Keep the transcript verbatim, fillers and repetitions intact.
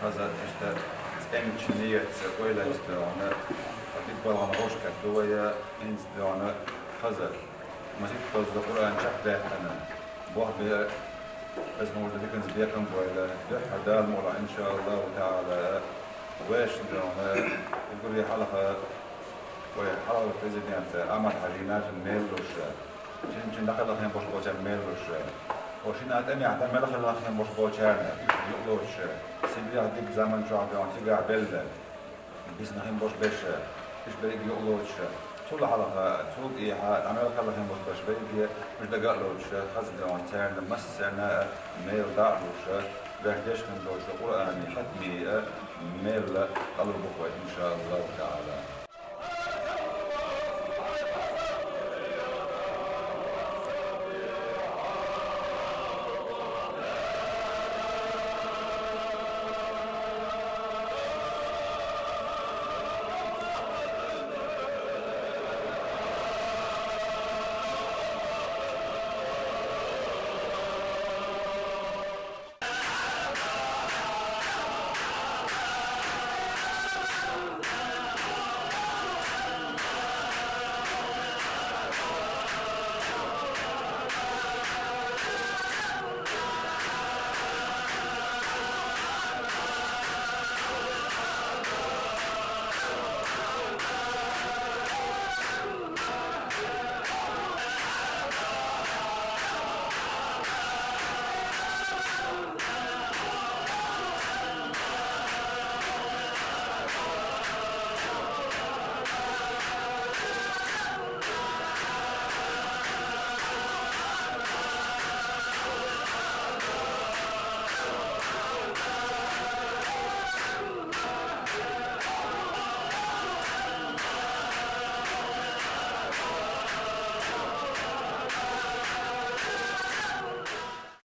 Хаза иштта цӀенача нийятца ойла йиста догӀана, дика балгӀан гӀош кхетта вай, хӀинца догӀана хаза. Масийтта хоза Къуръан чакхдаьккхина, бохбе, аз хӀанз диканца бекхам бойла, дуьххьара Дала мукъалахь, иншааллаху таӀала, вешан догӀана, уггаре хьалха вай хьалхара президент Амар-Хьажина цун мел луш, цуьнан, цуьнан дӀакхелхина болуш болчарна мел луш, оцу шина тӀамехь дан мел кхелхина болуш болчарна юкъалоцуш, Сибрехь дика заман чохь догӀана цигахь белла, бисина хин болуш берш, уьш берриг юкъалоцуш, цул хьалха, цул тӀехьа дӀа мел кхелхина болуш берш берриге уьш дага а лоцуш, хаза догӀана царна массарна а мел дӀа а луш, ваьш деш хин долчу Къуръанан хатмий а мел къалур бу вай, иншааллаху таӀала.